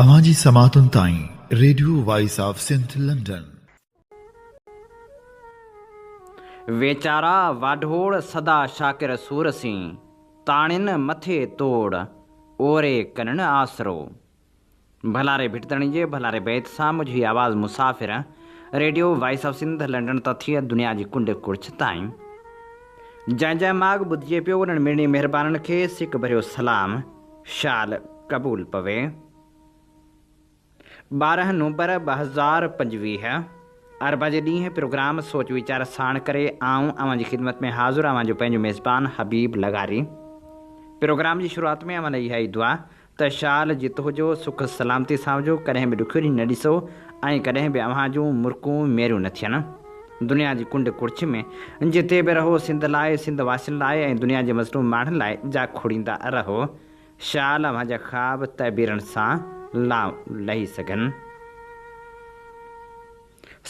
اوهان جي سماعتن تائين radio voice of Sindh London. ويچارا واڍوڙ سدا شاڪر سور سين، تاڻين مٿي توڙ، اوري ڪنن آسرو. ڀلاري ڀٽ ڌڻي جي ڀلاري بيت سان منهنجي هي آواز مسافر radio voice of Sindh London تان ٿي دنيا جي ڪنڊ ڪڙڇ تائين جنهن جنهن ماڳ ٻڌجي پيو انهن مڙني مهربانن کي سڪ ڀريو سلام شال قبول پوي. 12 نومبر 2025 اربع جي ڏينهن پروگرام سوچ ويچار ساڻ ڪري آئون اوهان جي خدمت ۾ حاضر اوهان جو پنهنجو ميزبان حبيب لغاري پروگرام جي شروعات ۾ اوهان لاء اها ئي دعا ته شال جت هجو، سک سلامتي سان هجو، ڪڏهن به ڏکيو ڏينهن نه ڏسو ۽ ڪڏهن به اوهان جون مرڪون ميريون نه ٿين. دنيا جي ڪنڊ ڪڙڇ ۾ جتي به رهو، سنڌ لاء، سنڌ واسين لاء ۽ دنيا جي مظلوم ماڻهن لاء جاکوڙيندا رهو. شال اوهان جا خواب تعبيرن سان لانء لهي سگهن.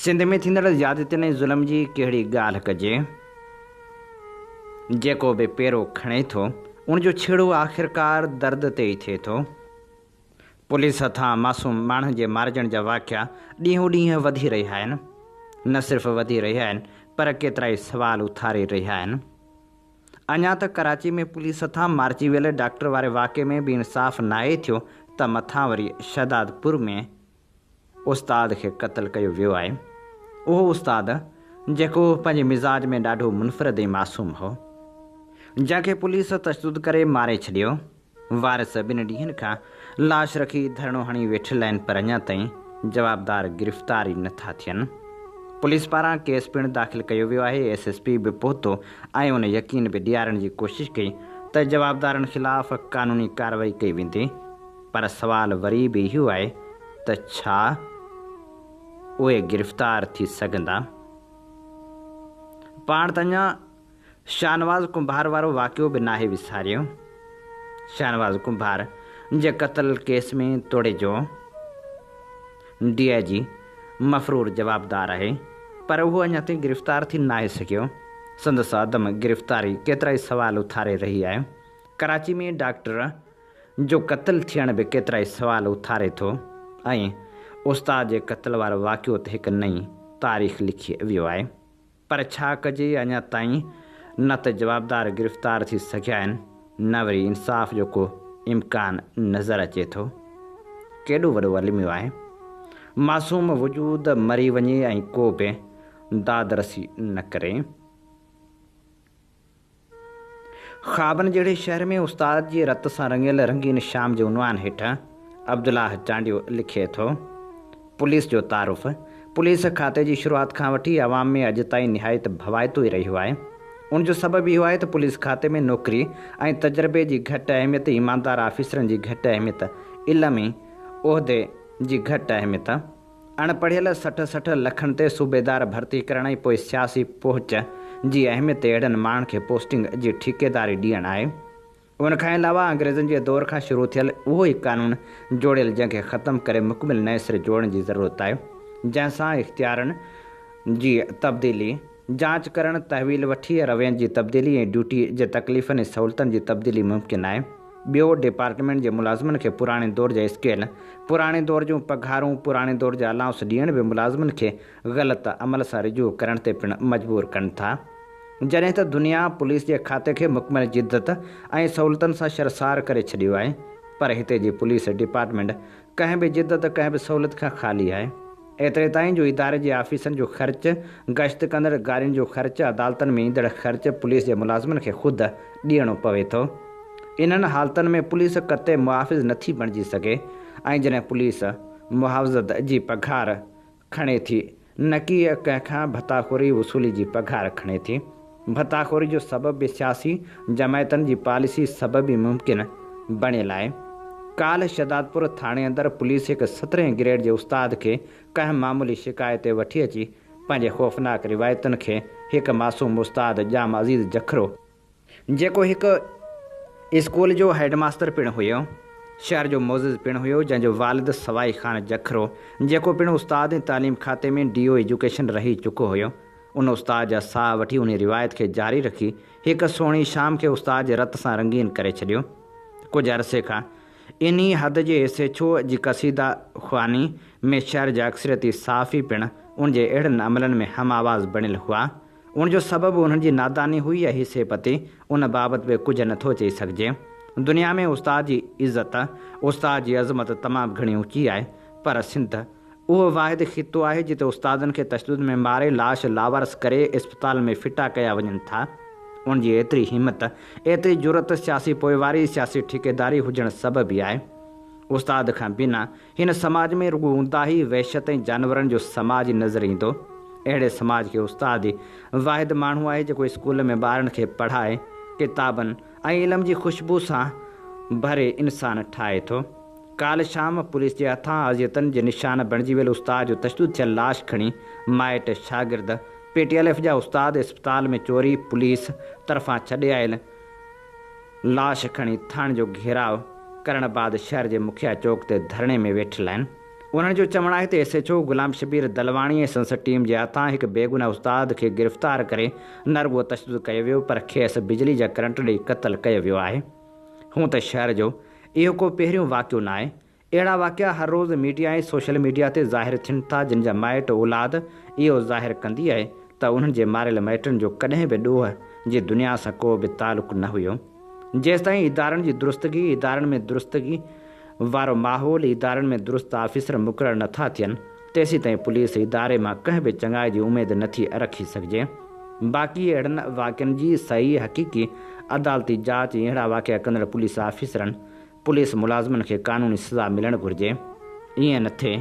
سنڌ ۾ ٿيندڙ زيادتين ۽ ظلم جي ڪهڙي ڳالهه ڪجي؟ جيڪو به پيرو کڻي ٿو، ان جو ڇيڙو آخرڪار درد تي ئي ٿئي ٿو. پوليس هٿان معصوم ماڻهن جي مارجڻ جا واقعا ڏينهون ڏينهن وڌي رهيا آهن. نه صرف وڌي رهيا آهن، پر ڪيترائي سوال اٿاري رهيا آهن. اڃا ته ڪراچي ۾ پوليس هٿان مارجي ويل ڊاڪٽر واري واقعي ۾ به انصاف ناهي ٿيو ته مٿان وري شهدادپور ۾ استاد کي قتل ڪيو ويو آهي. اهو استاد جيڪو پنهنجي مزاج ۾ ڏاڍو منفرد ۽ معصوم هو. جنهن کي پوليس تشدد ڪري ماري ڇڏيو. وارث ٻن ڏينهن کان لاش رکي ڌرڻو هڻي ويٺل آهن پر اڃا تائين جوابدار گرفتار ئي نٿا ٿين. پوليس پاران ڪيس پڻ داخل ڪيو ويو آهي. ايس ايس پي به پهتو ۽ ان يقين به ڏيارڻ جي ڪوشش ڪئي ته جوابدارن خلاف قانوني ڪارروائي ڪئي ويندي. پر سوال وري به اهو آهي ته ڇا اهي گرفتار ٿي سگهندا؟ پاڻ ته اڃا شاهنواز ڪنڀار وارو واقعو به ناهي وساريو. شاهنواز ڪنڀار جي قتل ڪيس ۾ توڙي جو ڊي I جي مفرور جوابدار آهي پر اهو اڃا تائين گرفتار ٿي ناهي سگهيو. سندس عدم گرفتاري ڪيترائي سوال اٿاري رهي آهي. ڪراچي ۾ ڊاڪٽر جو قتل ٿيڻ به ڪيترائي سوال اٿاري ٿو ۽ استاد جي قتل وارو واقعو ته هڪ نئين تاريخ لکي ويو آهي پر ڇا ڪجي اڃا تائين نه ته جوابدار گرفتار ٿي سگهيا آهن نه وري انصاف جو ڪو امڪان نظر اچي ٿو. ڪيڏو وڏو الميو آهي معصوم وجود مري وڃي ۽ ڪو به داد رسي نه ڪري. خوابن جهڙي شهر ۾ استاد جي رت سان رڱيل رنگين شام جي عنوان هيٺ عبدالله چانڊيو لکي ٿو، پوليس جو تعارف، پوليس کاتي جي شروعات کان وٺي عوام ۾ اڄ تائين نهايت ڀوائتو ئي رهيو آهي. ان جو سبب اهو آهي ته پوليس کاتي ۾ نوڪري ۽ تجربي جي گهٽ اهميت، ايماندار آفيسرن جي گهٽ اهميت، علم ۽ عهدي جي گهٽ اهميت، اڻ پڙهيل 60 60 لکن تي صوبيدار ڀرتي ڪرڻ ۽ پوء سياسي پهچ جي اهميت تي اهڙن ماڻهن کي پوسٽنگ جي ٺيڪيداري ڏيڻ آهي. ان کان علاوه انگريزن جي دور کان شروع ٿيل اهو ئي قانون جوڙيل جنهن کي ختم ڪري مڪمل نئين سر جوڙڻ جي ضرورت آهي جنهن سان اختيارن جي تبديلي، جاچ ڪرڻ، تحويل وٺي روين جي تبديلي ۽ ڊيوٽي جي تڪليفن ۽ سهولتن جي تبديلي ممڪن آهي. ٻيو ڊپارٽمينٽ جي ملازمن کي پراڻي دور جا اسڪيل، پراڻي دور جون پگهارون، پراڻي دور جا الائونس ڏيڻ به ملازمن کي غلط عمل سان رجوع ڪرڻ تي پڻ مجبور ڪن ٿا. جڏهن ته دنيا پوليس جي کاتي کي مڪمل جدت ۽ سهولتن سان شرسار ڪري ڇڏيو آهي پر هتي جي پوليس ڊپارٽمينٽ ڪنهن به جدت ڪنهن به سهولت کان خالي آهي. ايتري تائين جو اداري جي آفيسن جو خرچ، گشت ڪندڙ گاڏين جو خرچ، عدالتن ۾ ايندڙ خرچ پوليس جي ملازمن کي خود ڏيڻو پوي ٿو. انهن حالتن ۾ پوليس قطعي محافظ نٿي بڻجي سگهي ۽ جڏهن پوليس محافظت جي پگهار کڻي ٿي نه ڪي ڪنهن کان ڀتاخوري وصولي جي پگهار کڻي ٿي. ڀتاخوري جو سبب به سياسي جماعتن جي پاليسي سبب ئي ممڪن بڻيل آهي. ڪالهه شهدادپور ٿاڻي اندر پوليس هڪ سترهين گريڊ جي استاد کي ڪنهن معمولي شڪايت تي وٺي اچي پنهنجي خوفناڪ روايتن کي هڪ معصوم استاد ڄام عزيز جکرو، جيڪو هڪ اسڪول جو هيڊ ماستر پڻ هيو، شهر جو معزز پڻ هيو، جنهن جو والد سوائي خان جکرو، جيڪو پڻ استاد ۽ تعليم کاتي ۾ ڊي او ايجوڪيشن رهي چڪو هيو، ان استاد جا ساهه وٺي انهي روايت کي جاري رکي هڪ سهڻي شام کي استاد جي رت سان رنگين ڪري ڇڏيو. ڪجهه عرصي کان انهي حد جي ايس ايڇ او جي قصيده خواني ۾ شهر جا اڪثريتي صحافي پڻ ان جي اهڙن عملن ۾ هم آواز بڻيل هئا. ان جو سبب انهن جي ناداني هئي يا حصي پتي، ان بابت به ڪجهه نٿو چئي سگهجي. دنيا ۾ استاد جي عزت، استاد جي عظمت تمام گهڻي اوچي آهي، پر سنڌ اهو واحد خطو آهي جتي استادن کي تشدد ۾ ماري لاش لاوارث ڪري اسپتال ۾ ڦٽا ڪيا وڃن ٿا. ان جي ايتري همت، ايتري جرئت سياسي پوئواري، سياسي ٺيڪيداري هجڻ سبب ئي آهي. استاد کان بنا هن سماج ۾ رڳو اونداهي، وحشت ۽ جانورن جو سماج ئي نظر ايندو. اهڙي سماج کي استاد ئي واحد ماڻهو آهي جيڪو اسڪول ۾ ٻارن کي پڙهائي، ڪتابن ۽ علم جي خوشبو سان ڀري انسان ٺاهي ٿو. ڪالهه شام پوليس جي هٿان اذيتن جي نشان بڻجي ويل استاد جو تشدد ٿيل لاش کڻي مائٽ، شاگرد، پي ٽي ايل ايف جا استاد اسپتال ۾ چوري پوليس طرفان ڇڏي آيل لاش کڻي ٿاڻي جو گهيراء ڪرڻ بعد شهر جي مکيه چوڪ تي ڌرڻي ۾ ويٺل آهن. انهن جو چوڻ آهي ته S H O Ghulam Shabbir Dalwani ۽ سندس ٽيم جي هٿان هڪ بيگناهه استاد کي گرفتار ڪري نه رڳو تشدد ڪيو ويو پر کيس بجلي جا ڪرنٽ ڏئي قتل ڪيو ويو آهي. هونء ته شهر جو اهو ڪو پهريون واقعو ناهي. اهڙا واقعا هر روز ميڊيا ۽ سوشل ميڊيا تي ظاهر ٿين ٿا جن جا مائٽ اولاد اهو ظاهر ڪندي آهي ته انهن جي ماريل مائٽن جو ڪڏهن به ڏوهه جي دنيا سان ڪو به تعلق نه هيو. جيستائين ادارن جي درستگي، ادارن ۾ درستگي وارو ماحول، ادارن ۾ درست آفيسر مقرر نه ٿا ٿين تيسيتائين پوليس اداري مان ڪنهن به چڱائي جي اميد نه ٿي رکي سگهجي. باقي اهڙن واقعن جي صحيح حقيقي عدالتي جاچ ۽ اهڙا واقعا ڪندڙ پوليس آفيسرن، پوليس ملازمن کي قانوني سزا ملڻ گهرجي. ائين نه ٿئي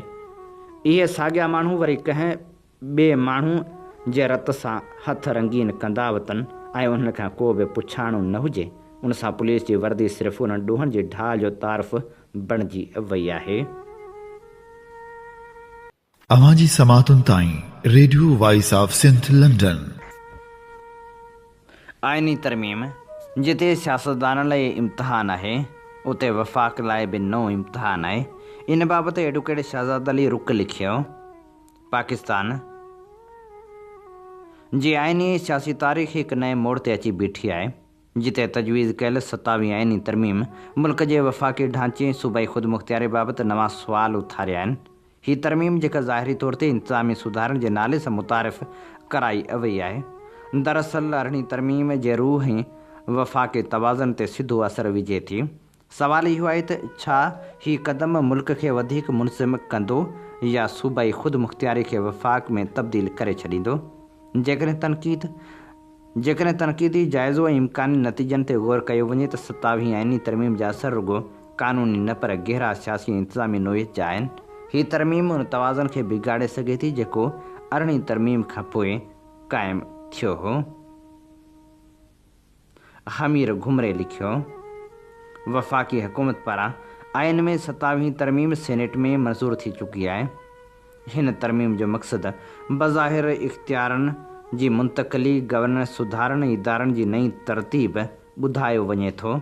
اهي ساڳيا ماڻهو وري ڪنهن ٻئي ماڻهو جي رت سان هٿ رنگين ڪندا وتن ۽ انهن کان ڪو به پڇاڻو نه هجي. ان سان پوليس جي وردي صرف انهن ڏوهن جي ڍال جو تعارف بڻجي وئي آهي. اوهان جي سماعتن تائين radio voice of Sindh London. آئيني ترميم جتي سياستدانن لاء امتحان آهي، اتي وفاق لاء به نئون امتحان آهي. ان بابت ايڊوڪيٽ شهزاد علي رڪ لکيو. پاڪستان جي آئيني ۽ سياسي تاريخ هڪ نئين موڙ تي اچي بيٺي آهي، جتي تجويز ڪيل ستاويهين آئيني ترميم ملڪ جي وفاقي ڍانچي ۽ صوبائي خودمختياري بابت نوان سوال اٿاريا آهن. هي ترميم جيڪا ظاهري طور تي انتظامي سڌارن جي نالي سان متعارف ڪرائي وئي آهي، دراصل ارڙهين ترميم جي روح ۽ وفاقي توازن تي سڌو اثر وجهي ٿي. سوال اهو آهي ته ڇا هي قدم ملڪ کي وڌيڪ منظم ڪندو يا صوبائي خودمختياري کي وفاق ۾ تبديل ڪري ڇڏيندو؟ جيڪڏهن تنقيد جيڪڏهن تنقيدي جائزو ۽ امڪاني نتيجن تي غور ڪيو وڃي ته ستاويهين آئيني ترميم جا اثر رڳو قانوني نه پر گهرا سياسي ۽ انتظامي نوعيت جا آهن. هي ترميم ان توازن کي بگاڙي سگهي ٿي جيڪو ارڙهين ترميم کانپوء قائم ٿيو هو. حمير گهمري لکيو، وفاقي حڪومت پاران آئين ۾ ستاويهين ترميم سينيٽ ۾ منظور ٿي چڪي آهي، هن ترميم جو مقصد بظاهر اختيارن جي منتقلي، گورننس سڌارن ۽ ادارن جي نئين ترتيب ٻڌايو وڃي ٿو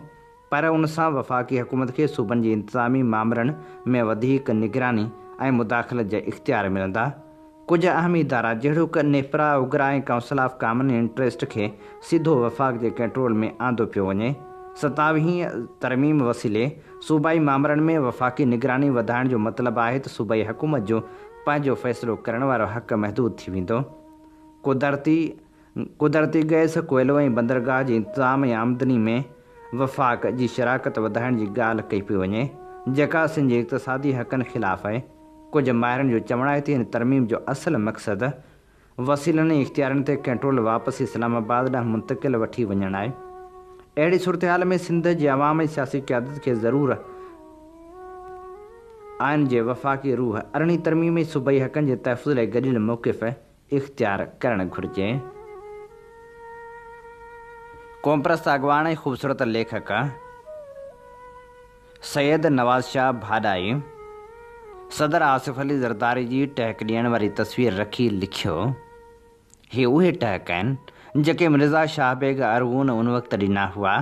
پر ان سان وفاقي حڪومت کي صوبن جي انتظامي مامرن ۾ وڌيڪ نگراني ۽ مداخلت جا اختيار ملندا. ڪجهه اهم ادارا جهڙوڪ NEPRA, OGRA ۽ council of common interest کي سڌو وفاق جي ڪنٽرول ۾ آندو پيو وڃي. ستاويهين ترميم وسيلي صوبائي مامرن ۾ وفاقي نگراني وڌائڻ جو مطلب آهي ته صوبائي حڪومت جو پنهنجو فيصلو ڪرڻ وارو حق محدود ٿي ويندو. قدرتي قدرتي گئس، ڪوئلو ۽ بندرگاهه جي انتظام ۽ آمدني ۾ وفاق جي شراڪت وڌائڻ جي ڳالهه ڪئي پئي وڃي، جيڪا سنڌ جي اقتصادي حقن خلاف آهي. ڪجهه ماهرن جو چوڻ آهي ته هن ترميم جو اصل مقصد وسيلن ۽ اختيارن تي ڪنٽرول واپس اسلام آباد ڏانهن منتقل وٺي وڃڻ آهي. اهڙي صورتحال ۾ سنڌ جي عوام ۽ سياسي قيادت کي ضرور آئين جي وفاقي روح، ارڙهين ترميم ۽ صوبائي حقن جي تحفظ لاء گڏيل موقف اختيار ڪرڻ گهرجي. قومپرست اڳواڻ ۽ خوبصورت ليکڪ سيد نواز شاهه ڀاڏائي صدر آصف علي زرداري جي ٽهڪ ڏيڻ واري تصوير رکي لکيو، هي اهي ٽهڪ آهن، جيڪي مرزا شاهه بيگ ارغون ان وقت ڏنا هئا،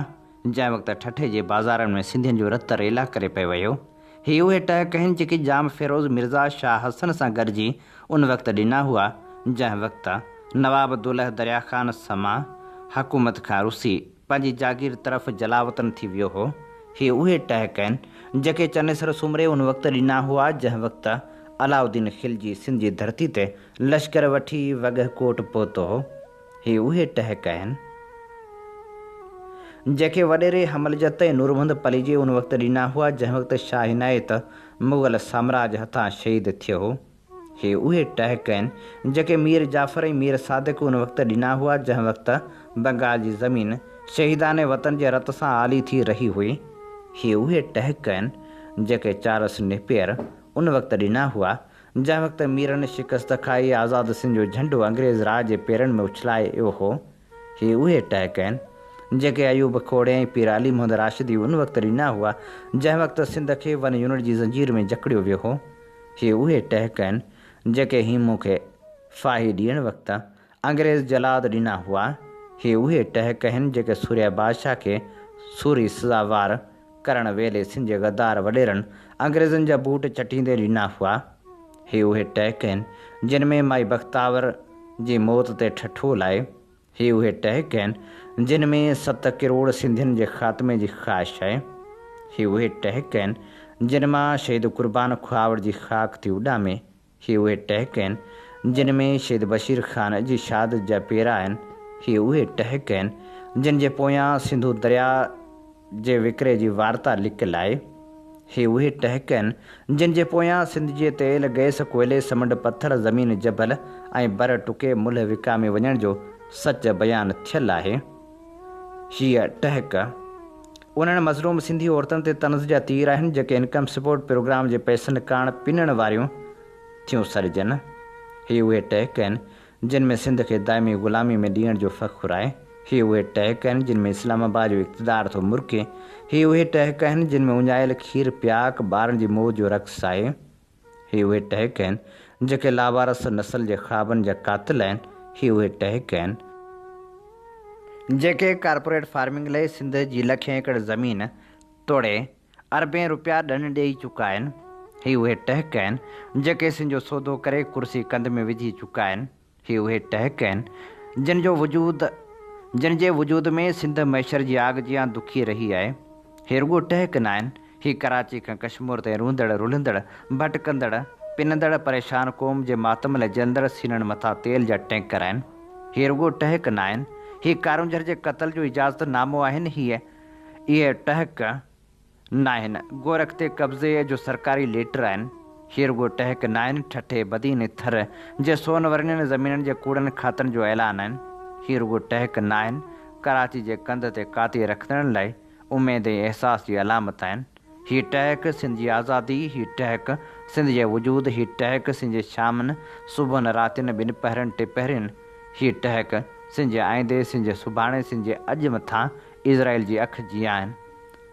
جنهن وقت ٺٽي جي بازارن ۾ سنڌين جو رت ريلا ڪري پئي وهيو. هي اهي ٽهڪ آهن، جيڪي ڄام فيروز مرزا شاهه حسن سان گڏجي ان وقت ڏنا هئا، جنهن وقت نواب دولهه دريا خان سما حڪومت کان رسي پنهنجي جاگير طرف جلاوطن ٿي ويو هو. هي اهي ٽهڪ آهن، جيڪي چنيسر سومري ان وقت ڏنا هئا، جنهن وقت علاؤالدين خلجي سنڌ جي ڌرتي تي لشڪر وٺي وڳهه ڪوٽ پهتو هو. هي اهي ٽهڪ آهن، جيڪي وڏيري حمل جت ۽ نورمحمد پليجي ان وقت ڏنا هئا، جنهن وقت شاهه عنايت مغل سامراج هٿان شهيد ٿيو هو. هي اهي ٽهڪ آهن، جيڪي مير جعفر ۽ مير صادق ان وقت ڏنا هئا، جنهن وقت بنگال جي زمين شهيدان وطن جي رت سان آلي ٿي رهي هئي. هي اهي ٽهڪ آهن، جيڪي چارلس نيپئر ان وقت ڏنا هئا، جنهن وقت ميرن شڪست کائي آزاد سنڌ جو جهنڊو انگريز راء جي پيرن ۾ اڇلايو هو. هي اهي ٽهڪ آهن، جيڪي ايوب کوڙي ۽ پير علي محمد راشدي ان وقت ڏنا هئا، جنهن وقت سنڌ کي ون يونٽ جي زنجير ۾ جڪڙيو ويو هو. هي اهي ٽهڪ آهن، جيڪي هيمون کي ڦاهي ڏيڻ وقت انگريز جلاد ڏنا هئا. هي اهي ٽهڪ آهن، جيڪي سورهيه بادشاهه کي سوري سزاوار ڪرڻ ويلي سنڌ جي غدار وڏيرن انگريزن جا بوٽ چٽيندي ڏنا هئا. هي اهي ٽهڪ آهن، جن ۾ مائي بختاور جي موت تي ٺٺول آهي. هي اهي ٽهڪ آهن، جن ۾ ست ڪروڙ سنڌين جي خاتمي جي خواهش آهي. هي اهي ٽهڪ آهن، جن مان شهيد قربان کهاوڙ جي خاڪ ٿي اڏامي. هي اهي ٽهڪ آهن، جن ۾ شهيد بشير خان جي شهادت جا پيرا آهن. هي اهي ٽهڪ آهن، جن جي پويان سنڌو درياء جي وڪري جي وارتا لڪل آهي. هي اهي ٽهڪ آهن، جن جي پويان سنڌ جي تيل، گئس، ڪوئلي، سمنڊ، پٿر، زمين، جبل ۽ بر ٽڪي ملهه وڪامي وڃڻ جو سچ بيان ٿيل آهي. هيء ٽهڪ انهن مظلوم سنڌي عورتن تي طنز جا تير آهن، جيڪي انڪم سپورٽ پروگرام جي پئسن ڪاڻ پنڻ واريون ٿيون سڏجن. هي اهي ٽهڪ آهن، جن ۾ سنڌ کي دائمي غلامي ۾ ڏيڻ جو فخر آهي. هي اهي ٽهڪ آهن، جن ۾ اسلام آباد جو اقتدار ٿو مرڪي. هي اهي ٽهڪ آهن، جن ۾ اڃايل کير پياڪ ٻارن جي موت جو رقص آهي. هي اهي ٽهڪ آهن، جيڪي لاوارث نسل جي خوابن جا قاتل آهن. هي اهي ٽهڪ آهن، جيڪي ڪارپوريٽ فارمنگ لئي سنڌ جي لکين ايڪڙ زمين توڙي اربين روپيا ڏن ڏيئي چڪا آهن. هي اهي ٽهڪ آهن، جيڪي سنڌ جو سودو ڪري ڪرسي ڪنڌ ۾ وجهي چڪا آهن. هي اهي ٽهڪ آهن، جن جو وجود، جن جي وجود ۾ سنڌ محشر جي آگ جيان دکي رهي آهي. هي رڳو ٽهڪ ناهن، هي ڪراچي کان ڪشمور تائين روئندڙ، رلندڙ، ڀٽڪندڙ، پنندڙ پريشان قوم جي ماتم لاء جلندڙ سينن مٿان تيل جا ٽينڪر آهن. هي رڳو ٽهڪ ناهن، هي ڪارونجهر جي قتل جو اجازت نامو آهن، هي اهي ٽهڪ ناهن. گورک تي قبضي جو سرڪاري ليٽر آهن. هي رڳو ٽهڪ ناهن، ٺٽي، بدين ۽ ٿر جي سون ورنين زمينن جي ڪوڙن کاتن جو اعلان آهن. هي رڳو ٽهڪ ناهن، ڪراچي جي ڪنڌ تي ڪاتي رکندڙن لاء اميد ۽ احساس جي علامت آهن. هي ٽهڪ سنڌ جي آزادي، هي ٽهڪ سنڌ جي وجود، هي ٽهڪ سنڌ جي شامن، صبحن، راتين، ٻنپهرن، ٽپهرين، هي ٽهڪ سنڌ جي آئيندي، سنڌ جي سڀاڻي، سنڌ جي اڄ مٿان اسرائيل جي اک جيان آهن.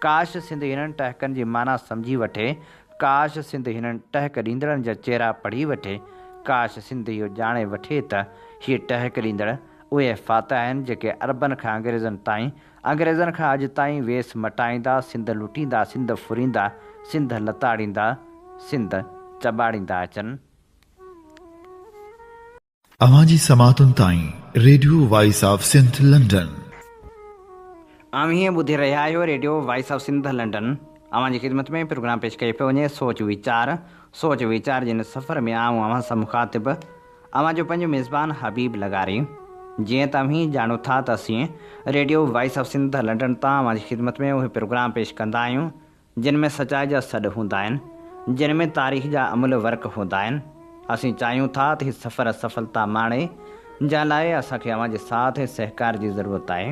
ڪاش سنڌ هنن ٽهڪن جي معنيٰ سمجهي وٺي، ڪاش سنڌ هنن ٽهڪ ڏيندڙن جا چهرا پڙهي وٺي، ڪاش سنڌ اهو ڄاڻي وٺي ته هي ٽهڪ ڏيندڙ اهي فاتح آهن جيڪي عربن کان انگريزن تائين، انگريزن کان اڄ تائين ويس مٽائيندا، سنڌ لٽيندا، سنڌ ڦريندا، سنڌ لتاڙيندا، سنڌ چٻاڙيندا اچن. اوهان جي سماعتن تائين radio voice of Sindh London. اوهين ٻڌي رهيا آهيو radio voice of Sindh London. اوهان جي خدمت ۾ پروگرام پيش ڪيو پيو وڃي سوچ ويچار. سوچ ويچار جي هن سفر ۾ آئون اوهان سان مخاطب اوهان جو پنهنجو ميزبان حبيب لغاري. جيئن ته اوهين ڄاڻو ٿا ته اسين radio voice of Sindh London تان اوهان جي خدمت ۾ اهي پروگرام پيش ڪندا آهيون جن ۾ سچائي جا سڏ هوندا آهن، جن ۾ تاريخ جا املهه ورق هوندا آهن. اسين چاهيون ٿا ته هي سفر سڦلتا ماڻي، جنهن لاء اسان کي اوهان جي ساٿ ۽ سهڪار جي ضرورت آهي.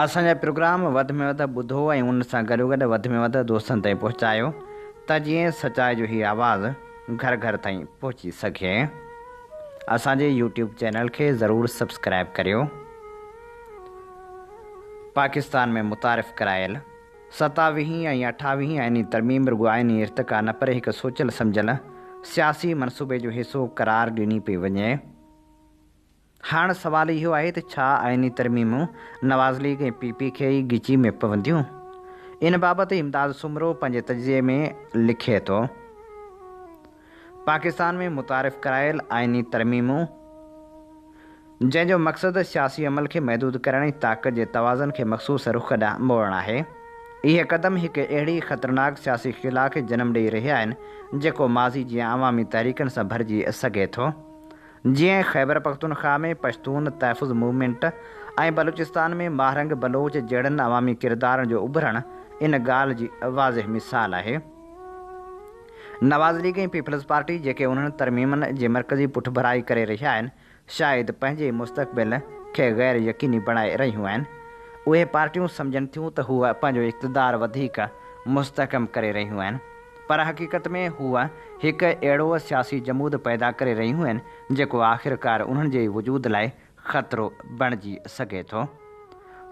اسان جا پروگرام وڌ ۾ وڌ ٻڌو ۽ ان سان گڏوگڏ وڌ ۾ وڌ دوستن تائين پهچايو ته جيئن سچائي جو هي آواز گهر گهر تائين پهچي سگهي. اسان جي يوٽيوب چينل کي ضرور سبسڪرائيب ڪريو. پاڪستان ۾ متعارف ڪرايل ستاويهين ۽ اٺاويهين آئيني ترميم رڳو آئيني ارتقا نه پر هڪ سوچيل سمجهيل سياسي منصوبي جو حصو قرار ڏني پئي وڃي. هاڻ سوال اهو آهي ته ڇا آئيني ترميمون نواز ليگ ۽ پي پي کي ئي ڳچي ۾ پونديون؟ ان بابت امداد سومرو پنهنجي تجزيي ۾ لکي ٿو. پاڪستان ۾ متعارف ڪرايل آئيني ترميمون. جنهن جو مقصد سياسي عمل کي محدود ڪرڻ ۽ طاقت جي توازن کي مخصوص رخ ڏانهن موڙڻ آهي. اهي قدم هڪ اهڙي خطرناڪ سياسي خلا کي جنم ڏئي رهيا آهن، جيڪو ماضي جيان عوامي تحريڪن سان ڀرجي سگهي ٿو. جيئن خيبرپختونخواهه ۾ پشتون تحفظ موومينٽ ۽ بلوچستان ۾ ماهرنگ بلوچ جهڙن عوامي ڪردارن جو اڀرڻ ان ڳالهه جي واضح مثال آهي. نواز ليگ ۽ پيپلز پارٽي جيڪي انهن ترميمن جي مرڪزي پٺڀرائي ڪري رهيا آهن، شايد پنهنجي مستقبل کي غير يقيني بڻائي رهيون آهن. اهي پارٽيون سمجهن ٿيون ته هو پنهنجو اقتدار وڌيڪ مستحڪم ڪري رهيون آهن، پر حقيقت ۾ هو هڪ اهڙو سياسي جمود پيدا ڪري رهيون آهن، جيڪو آخرڪار انهن جي ئي وجود لاء خطرو بڻجي سگهي ٿو.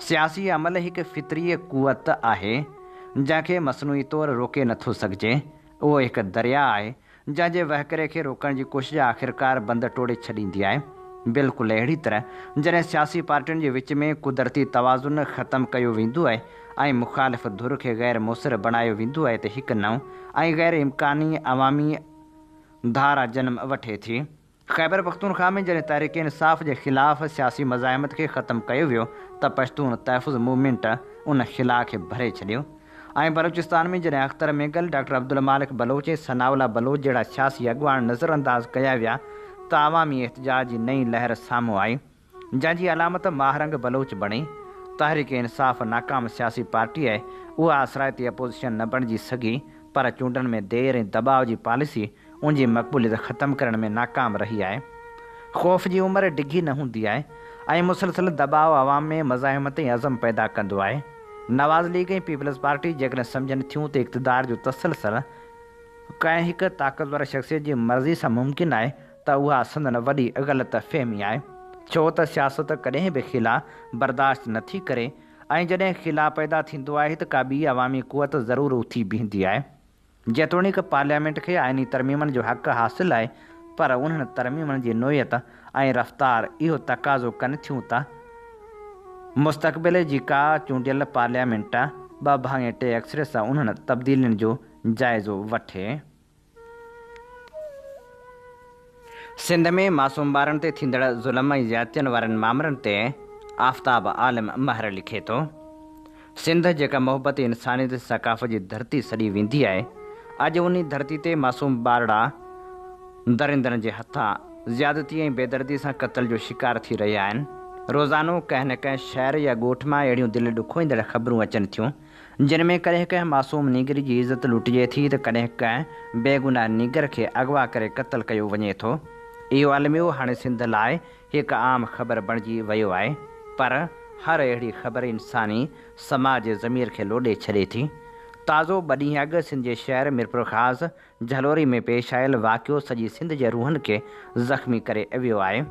سياسي عمل هڪ فطري قوت آهي، جنهن کي مصنوعي طور روڪي نٿو سگهجي. اهو هڪ درياء آهي، جنهن جي وهڪري کي روڪڻ جي ڪوشش آخرڪار بند ٽوڙي ڇڏيندي آهي. بلڪل اهڙي طرح جڏهن سياسي پارٽين جي وچ ۾ قدرتي توازن ختم ڪيو ويندو آهي ۽ مخالف ڌر کي غير موثر بڻايو ويندو آهي ته هڪ نئون ۽ غير امڪاني عوامي ڌارا جنم وٺي ٿي. خيبرپختونخواهه ۾ جڏهن تحريڪ انصاف جي خلاف سياسي مزاحمت کي ختم ڪيو ويو ته پشتون تحفظ موومينٽ ان خلا کي ڀري ڇڏيو ۽ بلوچستان ۾ جڏهن اختر مينگل، ڊاڪٽر عبدالمالڪ بلوچ ۽ ثناء الله بلوچ جهڙا سياسي اڳواڻ نظرانداز ڪيا ويا ته عوامي احتجاج جي نئين لهر سامهون آئي. جنهن جي علامت ماهه رنگ بلوچ بڻي. تحريڪ انصاف ناڪام سياسي پارٽي آهي، اها اثرائتي اپوزيشن نه بڻجي سگهي، پر چونڊن ۾ دير ۽ دٻاء جي پاليسي ان جي مقبوليت ختم ڪرڻ ۾ ناڪام رهي آهي. خوف جي عمر ڊگهي نه هوندي آهي ۽ مسلسل دٻاء عوام ۾ مزاحمت ۽ عزم پيدا ڪندو آهي. نواز ليگ ۽ پيپلز پارٽي جيڪڏهن سمجهن ٿيون ته اقتدار جو تسلسل ڪنهن هڪ طاقتور شخصيت جي مرضي سان ممڪن آهي ته اها سندن وڏي غلط فهمي آهي، ڇو ته سياست ڪڏهن به خلا برداشت نه ٿي ڪري ۽ جڏهن خلا پيدا ٿيندو آهي ته ڪا ٻي عوامي قوت ضرور اٿي بيهندي آهي. جيتوڻيڪ پارليامينٽ کي آئيني ترميمن جو حق حاصل آهي پر انهن ترميمن جي نوعيت ۽ رفتار اهو تقاضو ڪن ٿيون ته مستقبل جي ڪا چونڊيل پارليامينٽ ٻه ڀاڱي ٽي اڪثريت سان انهن تبديلين جو جائزو وٺي. سنڌ ۾ معصوم ٻارن تي ٿيندڙ ظلم ۽ زيادتين وارن مامرن تي آفتاب عالم مهر لکي ٿو، سنڌ جيڪا محبت ۽ انسانيت جي ثقافت جي ڌرتي سڏي ويندي آهي، اڄ انهي ڌرتي تي معصوم ٻارڙا درندن جي هٿان زيادتي ۽ بيدردي سان قتل جو شڪار ٿي رهيا آهن. روزانو ڪنهن نه ڪنهن شهر يا ڳوٺ مان اهڙيون دل ڏکوئيندڙ خبرون اچن ٿيون، جن ۾ ڪڏهن ڪنهن معصوم نينگري جي عزت لٽجي ٿي ته ڪڏهن ڪنهن بيگناهه نينگر کي اغوا ڪري قتل ڪيو وڃي ٿو. اهو الميو هاڻي سنڌ لاء هڪ عام خبر بڻجي ويو آهي، پر هر اهڙي خبر انساني سماج جي ضمير کي لوڏي ڇڏي ٿي. تازو ٻه ڏينهن اڳ سنڌ جي شهر ميرپورخاص جهلوري ۾ پيش آيل واقعو سڄي سنڌ جي روحن کي زخمي ڪري ويو آهي.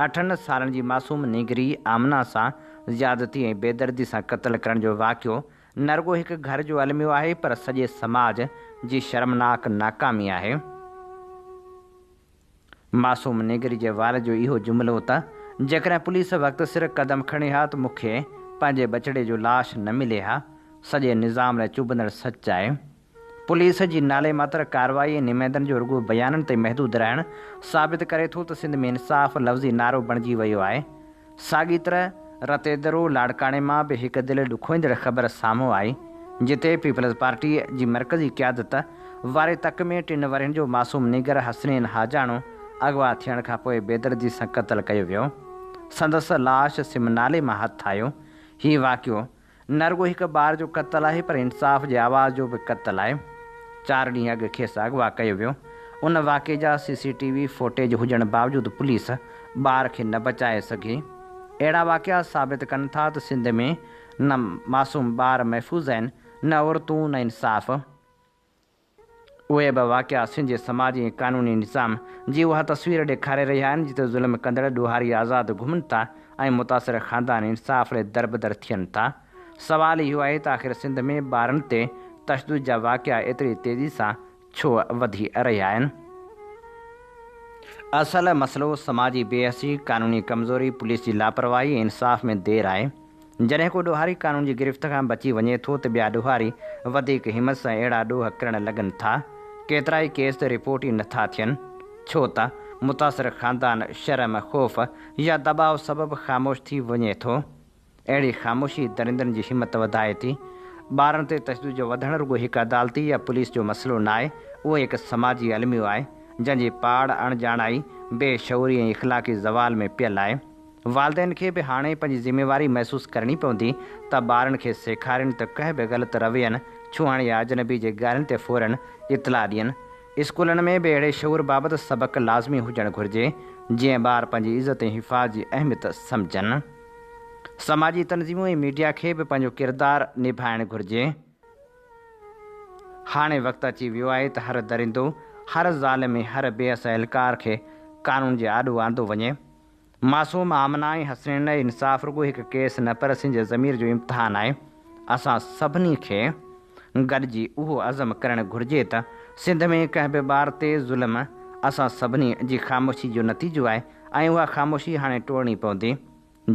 اٺن سالن جي معصوم نينگري آمنه سان زيادتي ۽ بيدردي سان قتل ڪرڻ جو واقعو نه رڳو هڪ گهر جو الميو آهي پر سڄي سماج جي شرمناڪ ناڪامي آهي. معصوم نينگري جي والد جو اهو جملو ته جيڪڏهن پوليس وقت سر قدم کڻي ها ته مون کي پنهنجي ٻچڙي جو لاش نه ملي ها، سڄي نظام لاء چڀندڙ سچ آهي. پوليس جي نالي ماتر ڪارروائي ۽ نمائندن جو رڳو بيانن تائين محدود رهڻ ثابت ڪري ٿو ته سنڌ ۾ انصاف لفظي نعرو بڻجي ويو آهي. ساڳي طرح رتيدرو لاڙڪاڻي مان به هڪ دل ڏکوئيندڙ خبر سامهون آئي، جتي پيپلز پارٽي جي مرڪزي قيادت واري تڪ ۾ ٽن ورهين جو معصوم نينگر حسنين حاجاڻو اغوا ٿيڻ کانپوء بيدردي سان قتل ڪيو ويو. سندس لاش سم نالي مان هٿ آيو. هي واقعو نه رڳو هڪ ٻار جو قتل آهي پر انصاف جي آواز جو به قتل آهي. چار ڏينهن اڳ کيس اغوا ڪيو ويو. ان واقعي جا سي سي ٽي وي فوٽيج هجڻ باوجود پوليس ٻار کي نه بچائي سگهي. اهڙا واقعا ثابت ڪن ٿا ته سنڌ ۾ نه معصوم ٻار محفوظ آهن، نه عورتون، نه انصاف. اهي به واقعا سنڌ جي سماجي ۽ قانوني نظام جي اها تصوير ڏيکاري رهيا آهن جتي ظلم ڪندڙ ڏوهاري آزاد گهمن ٿا ۽ متاثر خاندان انصاف لاء دربدر ٿين ٿا. سوال اهو آهي ته آخر سنڌ ۾ ٻارن تي تشدد جا واقعا ايتري تيزي سان ڇو وڌي رهيا آهن؟ اصل مسئلو سماجي بي حسي، قانوني ڪمزوري، پوليس جي لاپرواهي ۽ انصاف ۾ دير آهي. جڏهن ڪو ڏوهاري قانون جي گرفت کان بچي وڃي ٿو ته ٻيا ڏوهاري وڌيڪ همت سان اهڙا ڏوهه ڪرڻ لڳن ٿا. ڪيترائي ڪيس ته رپورٽ ئي نٿا ٿين. ڇو ته متاثر خاندان شرم، خوف يا دٻاء سبب خاموش ٿي وڃي ٿو. اهڙي خاموشي درندن جي همت وڌائي ٿي. ٻارن تي تشدد جو وڌڻ رڳو هڪ عدالتي يا پوليس جو مسئلو ناهي، اهو هڪ سماجي الميو آهي، جنهن جي پاڙ اڻڄاڻائي، بي شعوري ۽ اخلاقي زوال ۾ پيل آهي. والدين کي به هاڻي پنهنجي ذميواري محسوس ڪرڻي پوندي ته ٻارن کي سيکارين ته ڪنهن به غلط روين، ڇهڻ يا اجنبي جي ڳالهين تي فورن اطلاع ڏين. اسڪولن ۾ به اهڙي شعور بابت سبق لازمي هجڻ گهرجي، جيئن ٻار پنهنجي عزت ۽ حفاظت جي اهميت سمجهن. سماجي تنظيمون ۽ ميڊيا کي به پنهنجو ڪردار نڀائڻ گهرجي. هاڻي وقت اچي ويو آهي ته هر درندو، هر ظالم ۽ هر بي حس اهلڪار کي قانون جي آڏو آندو وڃي. معصوم آمنه ۽ حسنين لاء انصاف رڳو هڪ ڪيس نه پر سنڌ جي ضمير جو امتحان آهي. اسان سڀني کي گڏجي اهو عزم ڪرڻ گهرجي ته سنڌ ۾ ڪنهن به ٻار تي ظلم اسان سڀني جي خاموشي جو نتيجو آهي ۽ اها خاموشي هاڻي ٽوڙڻي پوندي.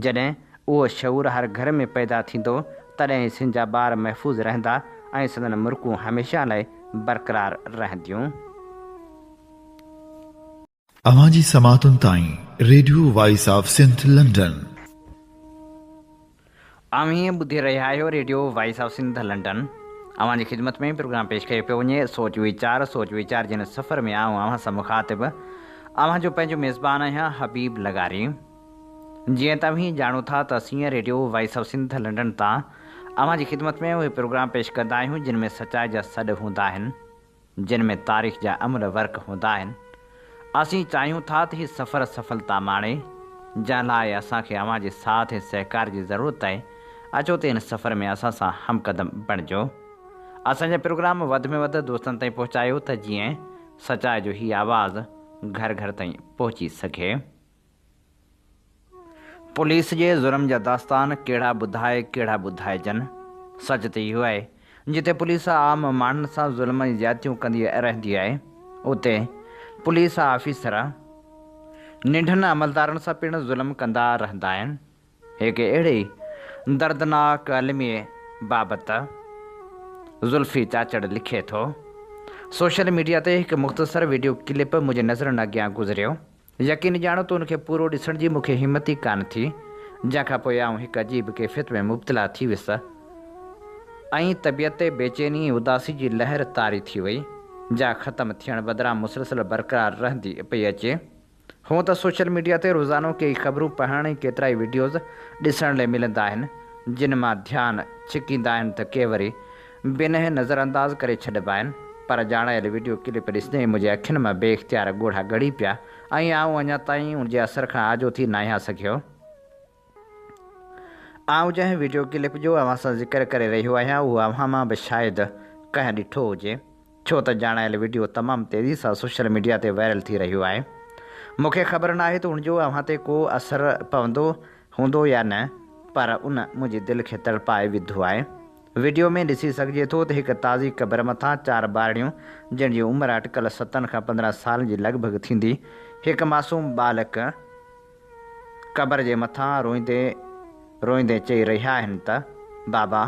جڏهن اهو شعور هر گهر ۾ پيدا ٿيندو، تڏهن ئي سنڌ جا ٻار محفوظ رهندا ۽ سندن مرڪون هميشه لاء برقرار رهنديون. اوهان جي سماعتن تائين radio voice of Sindh London. اوهين ٻڌي رهيا آهيو radio voice of Sindh London. اوهان جي خدمت ۾ پروگرام پيش ڪيو پيو وڃي سوچ ويچار سوچ ويچار جي هن سفر ۾ آئون اوهان سان مخاطب اوهان جو پنهنجو ميزبان آهيان حبيب لغاري. جيئن ته اوهين ڄاڻو ٿا ته اسين radio voice of Sindh London تان اوهان جي خدمت ۾ اهي پروگرام پيش ڪندا آهيون جن ۾ سچائي جا سڏ هوندا آهن، جن ۾ تاريخ جا املهه ورق هوندا آهن. اسين چاهيون ٿا ته هي سفر سڦلتا ماڻي، جنهن لاء اسان کي اوهان جي ساٿ ۽ سهڪار جي ضرورت آهي. اچو ته هن سفر ۾ اسان سان همقدم بڻجو. اسان جا پروگرام وڌ ۾ وڌ دوستن تائين پهچايو ته جيئن سچائي جو هي آواز گهر گهر تائين پهچي سگهي. پوليس جي ظلم جا داستان ڪهڙا ٻڌائي ڪهڙا ٻڌائجن. سچ ته اهو آهي جتي پوليس عام ماڻهن سان ظلم ۽ زيادتيون ڪندي رهندي آهي اتي پوليس آفيسر ننڍن عملدارن سان پڻ ظلم ڪندا رهندا آهن. هڪ اهڙي ئي دردناڪ الميي بابت زلفي چاچڙ لکي ٿو، سوشل ميڊيا تي هڪ مختصر وڊيو ڪلپ منهنجي نظرن اڳيان گذريو. يقين ڄاڻو ته ان کي پورو ڏسڻ جي مون کي همت ئي ڪانه ٿي، جنهن کان پوء آئون هڪ عجيب ڪيفيت ۾ مبتلا ٿي ويس ۽ طبيعت تي بيچيني ۽ اداسي جي لهر طاري ٿي وئي، جا ختم ٿيڻ بدران مسلسل برقرار رهندي پئي اچي. هونء ته سوشل ميڊيا تي روزانو ڪيئي خبرون پڙهڻ ۽ ڪيترائي وڊيوز ڏسڻ لئي ملندا آهن، جن مان ڌيان ڇڪيندا آهن ته ڪي وري بنهه نظرانداز ڪري ڇڏبا آهن، پر ڄاڻايل وڊيو ڪلپ ڏسندي ئي منهنجي اکين مان بي اختيار ڳوڙها ڳڙي پيا ۽ آئون اڃا تائين ان جي اثر کان آجو ٿي ناهيان سگهيو. آئون جنهن وڊيو ڪلپ جو اوهان سان ذڪر ڪري رهيو آهيان اهو اوهان مان به شايد ڪنهن ڏٺو هجي، ڇو ته ڄاڻايل وڊيو تمام تيزي سان سوشل ميڊيا تي وائرل ٿي رهيو آهي. مون کي خبر ناهي ته ان جو اوهان تي ڪو اثر پوندو هوندو يا نه، پر ان منهنجي دل کي تڙپائي وڌو آهي. وڊيو ۾ ڏسي سگهجي ٿو ته هڪ تازي قبر مٿان چار ٻارڙيون جن جي عمر اٽڪل ستن کان 15 سالن جي لڳ ڀڳ ٿيندي، هڪ معصوم ٻالڪ قبر جي مٿان روئيندي روئيندي چئي رهيا آهن ته بابا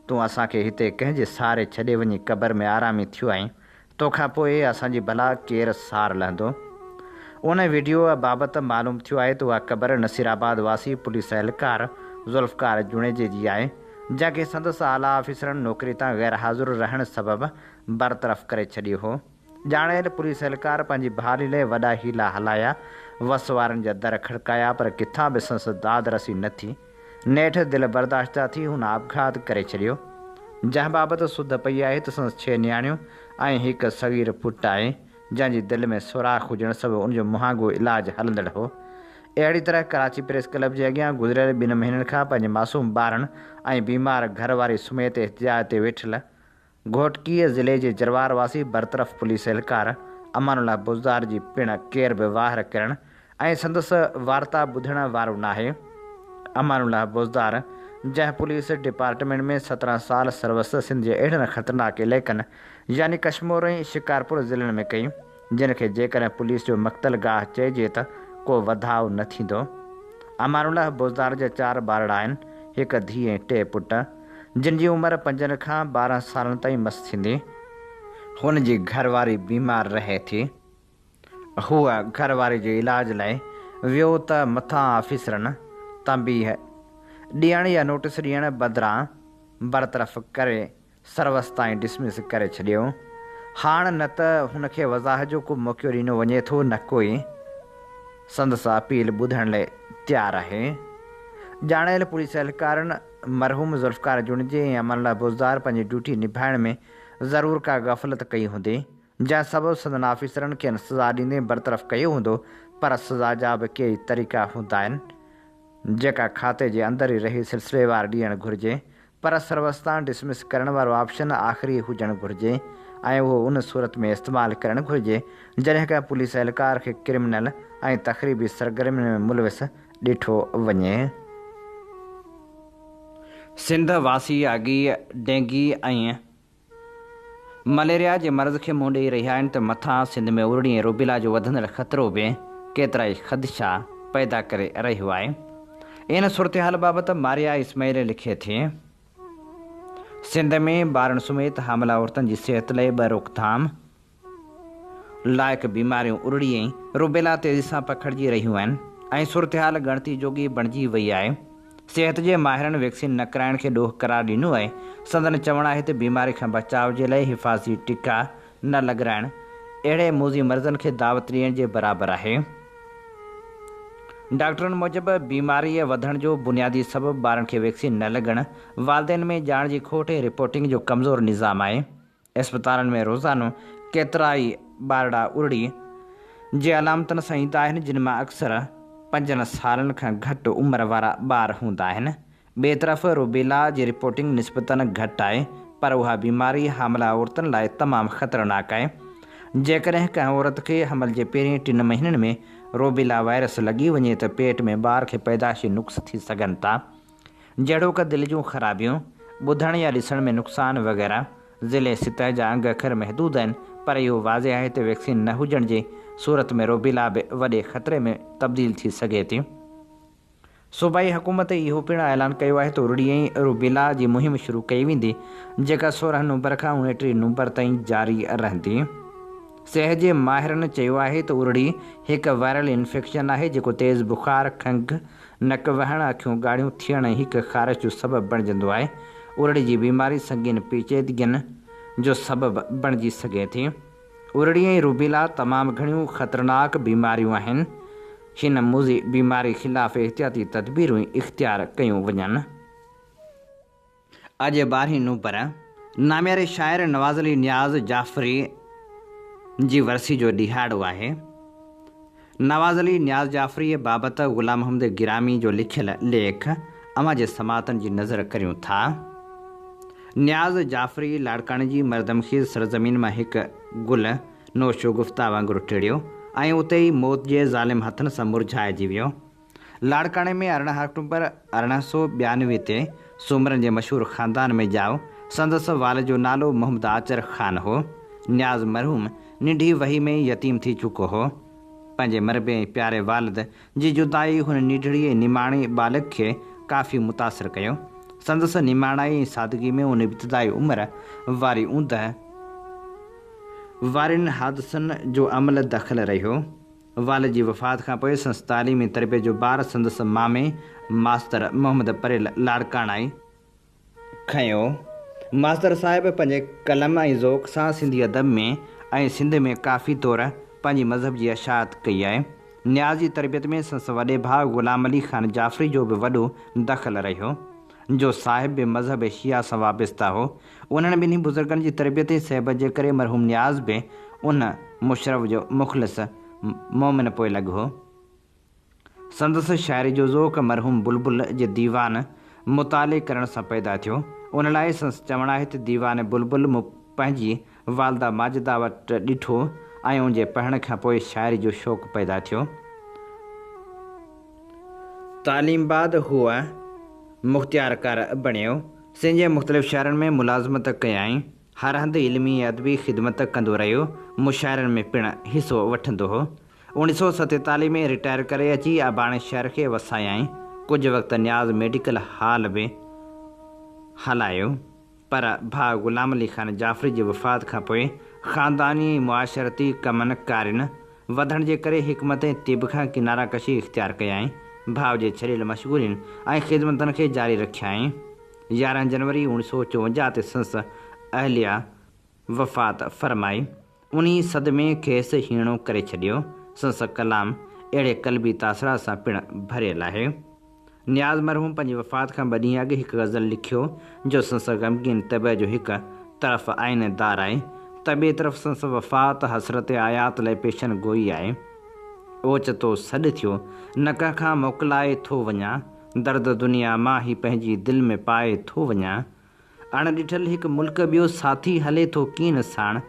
تون اسان کي هتي ڪنهن جي سهاري ڇڏي وڃي قبر ۾ آرامي ٿيو آهين، توکان پوء اسان جي ڀلا ڪير سار لهندو؟ ان وڊيو بابت معلوم ٿيو آهي ته اها قبر نصيرآباد واسي پوليس اهلڪار ذوالفقار جوڻيجي جي آهي، جنهن کي سندس اعليٰ آفيسرن نوڪري تان غير حاضر رهڻ سبب برطرف ڪري ڇڏيو هو. ڄاڻايل پوليس اهلڪار پنهنجي بحالي لئه وڏا حيلا هلايا، وس وارن جا در کڙڪايا پر ڪٿان به سندس داد رسي نه ٿي. نيٺ دل برداشته ٿي هن آپگهات ڪري ڇڏيو. جنهن بابت سڌ پئي آهي ته سندس ڇهه نياڻيون ۽ هڪ صغير پٽ آهي، جنهن جي دل ۾ سوراخ هجڻ سبب ان جو مهانگو علاج هلندڙ هو. اهڙي طرح ڪراچي پريس ڪلب جي اڳيان گذريل ٻن مهينن کان پنهنجي معصوم ٻارن ۽ بيمار گهر واري سميت احتجاج تي ويٺل گهوٽڪيء ضلعي جي جروار واسي برطرف پوليس اهلڪار امان الله بوزدار جي پڻ ڪير به واهر ڪرڻ ۽ سندس وارتا ٻڌڻ وارو ناهي. امان الله بوزدار جنهن پوليس ڊپارٽمينٽ ۾ 17 سال سروس سنڌ جي اهڙن خطرناڪ علائقن يعني ڪشمور ۽ شڪارپور ضلعن ۾ ڪئي جن کي جيڪڏهن پوليس جو مقتل گاهه چئجي ته ڪو وڌاء نه ٿيندو. امان الله بوزدار جا چار ٻارڙا آهن، هڪ ڌيء ۽ ٽي پٽ، جن جي عمر پنجن کان 12 سالن تائين مس ٿيندي. هن جي گهر واري بيمار رهي ٿي. هو گهر واري جي علاج لاء ويو ته مٿان آفيسرن تنبيهه ڏيڻ يا نوٽيس ڏيڻ بدران برطرف ڪري سروس تان ئي ڊسمس ڪري ڇڏيو. هاڻ نه ته هن کي وضاحت جو ڪو موقعو ڏنو وڃي ٿو نه ڪوئي سندس اپيل ٻڌڻ لاء تيار آهي. ڄاڻايل پوليس اهلڪارن مرحوم ذوالفقار جوڻيجي ۽ امان الله بوزدار پنهنجي ڊيوٽي نڀائڻ ۾ ضرور ڪا غفلت ڪئي هوندي، جنهن سبب سندن آفيسرن کين سزا ڏيندي برطرف ڪيو هوندو پر سزا جا به ڪيئي طريقا هوندا آهن جيڪا کاتي جي اندر ئي رهي سلسليوار ڏيڻ گهرجي پر سروس تان ڊسمس ڪرڻ وارو آپشن آخري هجڻ گهرجي ۽ اهو ان صورت ۾ استعمال ڪرڻ گهرجي جڏهن ڪنهن پوليس اهلڪار کي ڪرمنل ۽ تخريبي سرگرمين ۾ ملوث ڏٺو وڃي. سنڌ واسي اڳ ئي ڊينگي ۽ مليريا جي مرض کي منهن ڏئي رهيا آهن ته مٿان سنڌ ۾ ارڙي ۽ روبيلا جو وڌندڙ خطرو به ڪيترائي خدشا پيدا ڪري رهيو آهي. ان صورتحال بابت ماريا اسماعيل لکي ٿي. سنڌ ۾ ٻارن سميت حاملا عورتن جي صحت لئه ٻه روڪٿام لائق بيماريون ارڙي ۽ روبيلا تيزي سان پکڙجي رهيون آهن ۽ صورتحال ڳڻتي جوڳي بڻجي وئي آهي. صحت جي ماهرن ويڪسين نه ڪرائڻ کي ڏوهه قرار ڏنو آهي. سندن چوڻ آهي ته بيماري کان بچاء جي لاء حفاظتي ٽڪا نه لڳرائڻ اهڙي موذي مرضن کي دعوت ڏيڻ جي برابر آهي. ڊاڪٽرن موجب بيماريء وڌڻ جو بنيادي سبب ٻارن کي ويڪسين نه لڳڻ، والدين ۾ ڄاڻ جي کوٽ ۽ رپورٽنگ جو ڪمزور نظام آهي. اسپتالن ۾ روزانو ڪيترائي ٻارڙا ارڙي جي علامتن سان ايندا آهن جن مان اڪثر پنجن سالن کان گهٽ عمر وارا ٻار هوندا آهن. ٻئي طرف روبيلا جي رپورٽنگ نسبتاً گهٽ آهي پر اها بيماري حاملا عورتن لاء تمام خطرناڪ آهي. جيڪڏهن ڪنهن عورت کي حمل جي پهرين ٽن مهينن ۾ روبيلا وائرس لڳي وڃي ته پيٽ ۾ ٻار کي پيدائشي نقص ٿي سگهن ٿا. جهڙوڪ دل جون خرابيون، ٻڌڻ يا ڏسڻ ۾ نقصان وغيره. ضلعي سطح جا انگ اکر محدود آهن پر اهو واضح آهي ته ويڪسين نه هجڻ جي صورت ۾ روبيلا به وڏي خطري ۾ تبديل ٿي سگهي ٿي. صوبائي حڪومت اهو پڻ اعلان ڪيو آهي ته ارڙي ۽ روبيلا جي مهم شروع ڪئي ويندي جيڪا 16 نومبر کان 29 نومبر تائين جاري رهندي. صحت جي ماهرن چيو آهي ته ارڙي هڪ وائرل انفيڪشن آهي جيڪو تيز بخار، کنگهه، نڪ وهڻ، اکيون ڳاڙهيون ٿيڻ ۽ هڪ خارش جو سبب بڻجندو آهي. ارڙي جي بيماري سنگين پيچيدگين جو سبب بڻجي سگهي ٿي. ارڙي ۽ روبيلا تمام گهڻيون خطرناڪ بيماريون آهن. هن موذي بيماري خلاف احتياطي تدبيرون اختيار ڪيون وڃن. اڄ ٻارهين نومبر نامياري شاعر نواز علي نياز جعفري جي ورسي جو ڏهاڙو آهي. نواز علي نياز جعفريء بابت غلام محمد گرامي جو لکيل ليک اوهان جي سماعتن جي نذر ڪريون ٿا. نياز جعفري لاڙڪاڻي جي مردم خيز سرزمين مان هڪ گل نوشگفته وانگر ٽڙيو ۽ اتي ئي موت جي ظالم هٿن سان مرجهائجي ويو. لاڙڪاڻي ۾ 18 آڪٽوبر 1892 تي سومرن جي مشهور خاندان ۾ ڄائو. سندس والد جو نالو محمد آچر خان هو. نياز مرحوم ننڍي وهي ۾ ئي يتيم ٿي چڪو هو. پنهنجي مربي ۽ پياري والد جي جدائي هن ننڍڙي ۽ نماڻي ٻالڪ کي ڪافي متاثر ڪيو. سندس نماڻائي ۽ سادگي ۾ ان ابتدائي عمر واري اوندهه وارين حادثن جو عمل دخل رهيو. والد جي وفات کان پوء سندس تعليم ۽ تربيت جو بار سندس مامي ماستر محمد پريل لاڙڪاڻائي کنيو. ماستر صاحب پنهنجي قلم ۽ ذوق سان سنڌي ادب ۾ ۽ سنڌ ۾ ڪافي طور پنهنجي مذهب جي اشاعت ڪئي آهي. نياز جي تربيت ۾ سندس وڏي ڀاء غلام علي خان جعفري جو به وڏو دخل رهيو، جو صاحب به مذهب شيعه سان وابسته هو. انهن ٻنهي بزرگن جي تربيت ۽ صحبت جي ڪري مرحوم نياز به ان مشرب جو مخلص مؤمن پوئلڳ هو. سندس شاعري جو ذوق مرحوم بلبل جي ديوان مطالعي ڪرڻ سان پيدا ٿيو. ان لاء سندس چوڻ آهي ته ديوان بلبل مون پنهنجي والده ماجده وٽ ڏٺو ۽ ان جي پڙهڻ کان پوء شاعري جو شوق پيدا ٿيو. تعليم بعد هو مختيارڪار بڻيو. سنڌ جي مختلف شهرن ۾ ملازمت ڪيائين. هر هنڌ علمي ۽ ادبي خدمت ڪندو رهيو. مشاعرن ۾ پڻ حصو وٺندو هو. 1947 ۾ رٽائر ڪري اچي اباڻي شهر کي وسايائين. ڪجهه وقت نياز ميڊيڪل هال به هلايو. پر ڀاء غلام علي خان جعفري جي وفات کان پوء خانداني ۽ معاشرتي ڪمن ڪارين وڌڻ جي ڪري حڪمت ۽ طب کان ڪناره ڪشي اختيار ڪيائين. ڀاء جي ڇڏيل مشغولين ۽ خدمتن کي جاري رکيائين. 11 جنوري اوڻيھ سو 54 تي سندس اهليه وفات فرمائي. انهي صدمي کيس هيڻو ڪري ڇڏيو. سندس ڪلام اهڙي قلبي تاثرات سان پڻ ڀريل آهي. نياز مرحوم پنهنجي وفات کان ٻه ڏينهن اڳ هڪ غزل لکيو، جو سندس غمگين طبع جو هڪ طرف آئينه دار آهي ته ٻئي طرف سندس وفات حسرت آيات لاء پيشن گوئي آهي. اوچتو سڏ ٿيو، نه ڪنهن کان موڪلائي ٿو وڃان، درد دنيا مان هي پنهنجي دل ۾ پائي ٿو وڃان. اڻ ڏٺل هڪ ملڪ ٻيو ساٿي هلي ٿو ڪين ساڻ،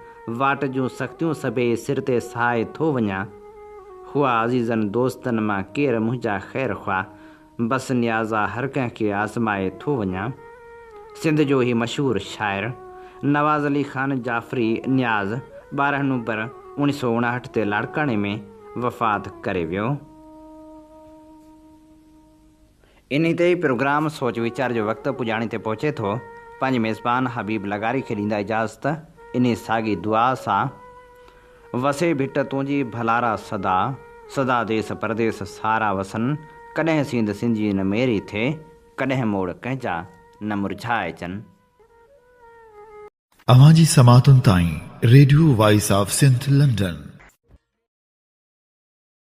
واٽ جون سختيون سڀيئي سر تي سهائي ٿو وڃان. هئا عزيزن دوستن مان ڪير منهنجا خير خواه، بس نيازا هر ڪنهن کي آزمائي ٿو وڃان. سنڌ جو هي مشهور شاعر نواز علي خان جعفري نياز 12 نومبر اوڻيھ سو اڻاهٺ تي لاڙڪاڻي ۾ وفات ڪري ويو. انهي تي ئي پروگرام سوچ ويچار جو وقت پڄاڻي تي پهچي ٿو. پنهنجي ميزبان حبيب لغاري کي ڏيندا اجازت انهي ساڳي دعا سان وسي ڀٽ تنهنجي ڀلارا سدا سدا ديس پرديس سارا وسن ڪڏهن سينڌ سنڌ جي نه ميري ٿئي ڪڏهن موڙ ڪنهن جا نه مرجهائجن. اوهان جي سماعتن تائين radio voice of Sindh London.